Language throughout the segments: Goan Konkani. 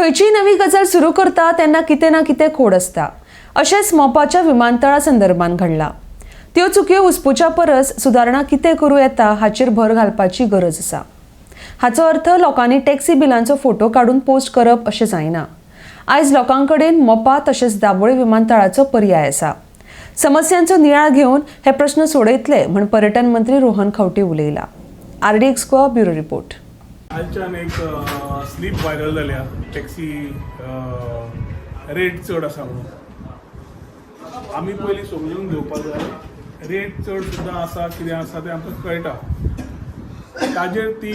खंयचीय नवी गजाल सुरू करता तेन्ना कितें ना कितें खोड आसता. अशेंच मोपाच्या विमानतळा संदर्भात घडलां. त्यो चुकयो उसपुच्या परस सुदारणा कितें करूं येता हाचेर भर घालपाची गरज आसा. हाचो अर्थ लोकांनी टॅक्सी बिलांचो फोटो काडून पोस्ट करप अशें जायना. आयज लोकां कडेन मोपा तशेंच दाबोळे विमानतळाचो पर्याय आसा. समस्यांचो नियाळ घेवन हे प्रश्न सोडयतले म्हण पर्यटन मंत्री रोहन खंवटे उलयला. RDX Goa, bureau report. कालच्यान एक स्लीप व्हायरल जाल्या, टॅक्सी रेट चड आसा म्हणून. आमी पयलीं समजून घेवपा जाय, रेट चड सुद्दां आसा, कितें आसा तें आमकां कळटा. ताजेर ती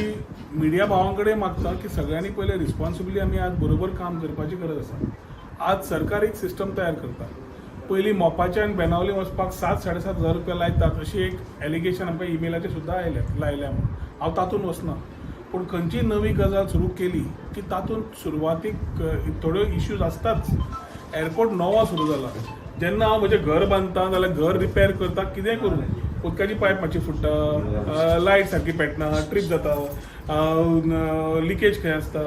मिडिया भावां कडेन मागता की सगळ्यांनी पयलें रिस्पॉन्सिबिली, आमी आज बरोबर काम करपाची गरज आसा. आज सरकार एक सिस्टम तयार करता. पयलीं मोपाच्यान बेनावली वचपाक 7-7.5 हजार रुपया लायतात अशी एक एलिगेशन आमकां इमेलाचेर सुद्दां आयल्या, लायल्या म्हणून. हांव तातूंत वचना, पूण खंयचीय नवी गजाल सुरू केली की तातूंत सुरवातीक थोड्यो इश्यूज आसताच. एअरपोर्ट नवो सुरू जाला. जेन्ना हांव म्हजें घर बांदता जाल्यार घर रिपेर करता, कितेंय करूं, उदकाची पायप मातशी फुट्टा, लायट सारकी पेटना, ट्रीप जाता, लिकेज खंय आसता,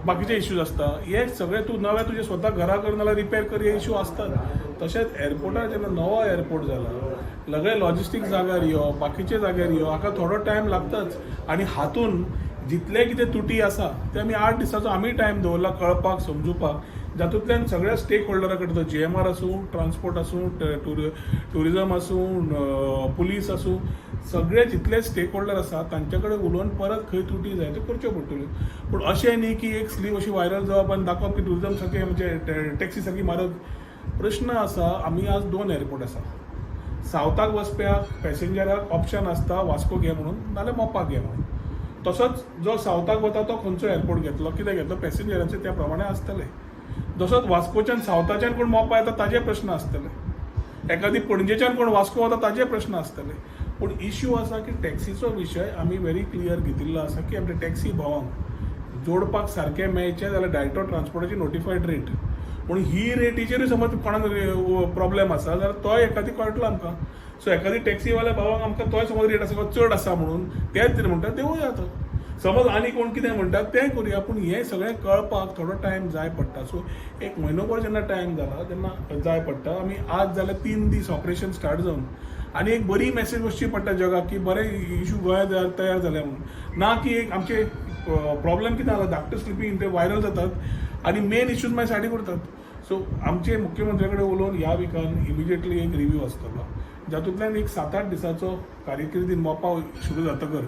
बाकीचे इश्यूज आसता. हे सगळे तूं नवे तुजे स्वता घरा कर नाल्यार रिपेर कर, हे इश्यू आसतात. तशेंच एअरपोर्टार जेन्ना नवो एअरपोर्ट जाला, सगळे लॉजिस्टीक जाग्यार यो, बाकीचे जाग्यार यो, हाका थोडो टायम लागताच. आनी हातून जितले कितें तुटी आसा ते आमी 8 दिसाचो आमी टायम दवरला कळपाक, समजुपाक, जातूंतल्यान सगळ्या स्टेक होल्डरा कडेन, तो जीएमआर आसूं, ट्रान्सपोर्ट आसूं, टुरिजम आसूं, पुलीस आसूं, सगळे जितले स्टेक होल्डर आसा तांचे कडेन उलोवन परत खंय तुटी जाय त्यो करच्यो पडटल्यो. पूण अशें न्ही की एक स्लीप अशी व्हायरल जावप आनी दाखोवप की टुरिजम सारकें, म्हणजे टॅक्सी सारकी म्हारग. प्रश्न आसा, आमी आज दोन एअरपोर्ट आसा. सावथाक वचप्याक, पॅसेंजराक ऑप्शन आसता, वास्को घे म्हणून नाल्यार मोपा घे म्हणून. तसोच जो सावथाक वता तो खंयचो एअरपोर्ट घेतलो, कितें घेतलो, पॅसेंजरांचे त्या प्रमाणे आसतले. तसोच वास्कोच्यान, सावथाच्यान कोण मोपा येता ताजे प्रश्न आसतले. एखादी पणजेच्यान कोण वास्को वता ताजे प्रश्न आसतले. पूण इश्यू आसा की टॅक्सीचो विशय आमी व्हेरी क्लियर घेतिल्लो आसा की आमच्या टॅक्सी भावांक जोडपाक सारकें मेळचें जाल्यार डायरेक्टर ट्रान्सपोर्टाची नोटिफायड रेट. पूण ही रेटीचेरूय समज कोणाक प्रॉब्लेम आसा जाल्यार तोय एखादी कळटलो आमकां. सो एखादी टॅक्सीवाल्या भावांक आमकां तोय समज रेट आसा चड आसा म्हणून तेच कितें म्हणटा देवूया. आतां समज आनी कोण कितें म्हणटा तें करुया, पूण हें सगळें कळपाक थोडो टायम जाय पडटा. सो एक म्हयनोभर जेन्ना टायम जाला तेन्ना जाय पडटा. आमी आज जाल्यार 3 दीस ऑपरेशन स्टार्ट जावन आनी एक बरी मॅसेज वचची पडटा जगाक की बरे इशू गोंयांत तयार जाले म्हणून. ना की एक आमचे प्रॉब्लेम कितें जाला, धाकटे स्लिपी ते व्हायरल जातात आनी मेन इश्यूज मागीर सायडीक उरतात. सो आमचे मुख्यमंत्र्या कडेन उलोवन ह्या विकान इमिजिएटली एक रिव्यू आसतलो, जातूंतल्यान एक 7-8 दिसाचो कार्यकिर्दीन मोपा सुरू जातकर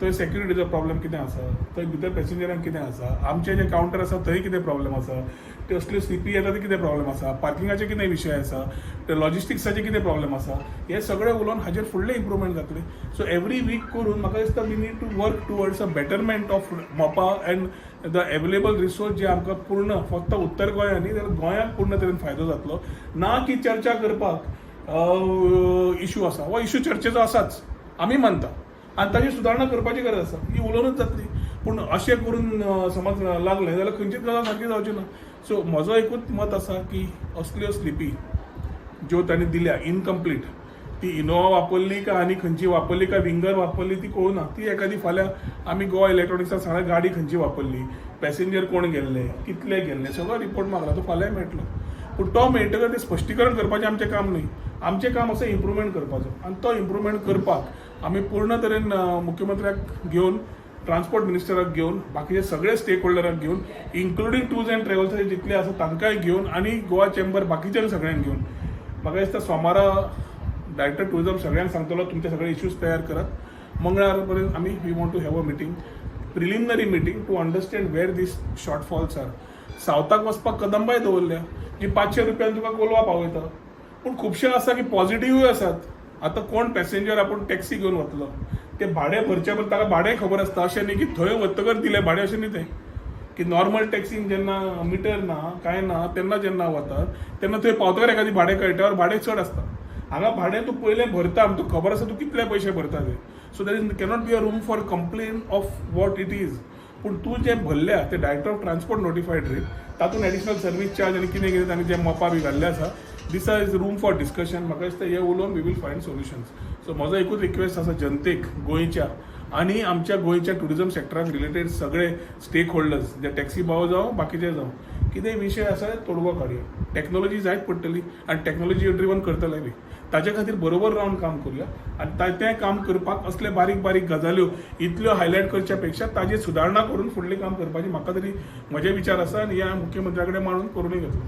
थंय सेक्युरिटीचो प्रॉब्लेम कितें आसा, थंय भितर पॅसेंजरांक कितें आसा, आमचे जे कावंटर आसा थंय कितें प्रॉब्लेम आसा, ते असल्यो स्लिपी येता ते कितें प्रॉब्लेम आसा, पार्किंगाचे कितें विशय आसा, ते लॉजिस्टिक्साचे कितें प्रॉब्लेम आसा, हे सगळे उलोवन हाजेर फुडले इम्प्रुवमेंट जातले. सो एवरी वीक करून म्हाका दिसता we need to work towards a betterment of Mopa and the available resource, जे आमकां पूर्ण फक्त उत्तर गोंया न्ही जाल्यार गोंयांक पूर्ण तरेन फायदो जातलो. ना की चर्चा करपाक इशू आसा. हो इशू चर्चेचो आसाच, आमी मानता आनी ताची सुदारणा करपाची गरज आसा. ही उलोवनूच जातली. पूण अशें करून समज लागलें जाल्यार खंयचीच गजाल सारकी जावची ना. सो म्हजो एकूच मत आसा की असल्यो स्लिपी ज्यो तांणी दिल्या इनकम्प्लीट, ती इनोवा वापरली काय आनी खंयची वापरली काय विंगर वापरली ती कळना. ती एखादी फाल्यां आमी गोवा इलेक्ट्रॉनिक्साक सांगल्या, गाडी खंयची वापरली, पॅसेंजर कोण गेल्ले, कितले गेल्ले, सगळो रिपोर्ट मागला. तो फाल्यांय मेळटलो. पूण तो मेळटकर ते स्पश्टीकरण करपाचें आमचें काम न्ही. आमचें काम आसा इम्प्रुवमेंट करपाचो आनी तो इम्प्रुवमेंट करपाक आमी पूर्ण तरेन मुख्यमंत्र्याक घेवन, ट्रान्सपोर्ट मिनिस्टराक घेवन, बाकीचे सगळे स्टेक होल्डराक घेवन, इन्क्लुडींग टूर्स अँड ट्रॅव्हल्साचे जितले आसा तांकांय घेवन आनी गोवा चेंबर, बाकीच्यांक सगळ्यांक घेवन, म्हाका दिसता सोमारा डायरेक्टर टुरिझम सगळ्यांक सांगतलो, तुमचे सगळे इश्यूज तयार करात. मंगळार पर्यंत आमी we want to have a meeting, preliminary meeting, to understand where these shortfalls are. सावथाक वचपाक कदंबाय दवरल्या जी 500 रुपयान तुका कोलवा पावयता. पूण खुबशे आसा की पॉझिटिव्हूय आसात. आतां कोण पॅसेंजर आपूण टॅक्सी घेवन वतलो, ते भाडें भरचे पयलीं ताका भाडें खबर आसता. अशें न्ही की थंय वतकर दिलें भाडें, अशें न्ही तें की नॉर्मल टॅक्सीन जेन्ना मिटर ना, कांय ना, तेन्ना जेन्ना वतात तेन्ना थंय पावतकर एखादी भाडें कळटा, भाडें चड आसता. हांगा भाडें तूं पयलें भरता, तुका खबर आसा तूं कितले पयशे भरता ते. So there is cannot be a room for complain of what it is. पूण तूं जें भरल्या ते director of transport notified rate, तातूंत एडिशनल सर्वीस चार्ज आनी कितें कितें तांणी जें मोपा बी घाल्लें आसा, this is room for discussion. म्हाका दिसता हें उलोवन we will find solutions. So म्हजो एकूच रिक्वेस्ट आसा जनतेक गोंयच्या. आनी आमच्या गोंयच्या ट्युरिजम सेक्टराक रिलेटेड सगळे स्टेक होल्डर्स, जे टॅक्सी भाव जावं, बाकीचे जावं, कितें विशय आसा तोडगो काडया. टॅक्नोलॉजी जायत पडटली आनी टॅक्नोलॉजी ड्रिवन करतले बी, ताजे खातीर बरोबर रावन काम करुया. आनी तें काम करपाक असले बारीक बारीक गजाल्यो इतल्यो हायलायट करच्या पेक्षा ताजेर सुदारणा करून फुडलें काम करपाची म्हाका तरी म्हजे विचार आसा आनी ह्या मुख्यमंत्र्या कडेन मांडून करूनय घेतलो.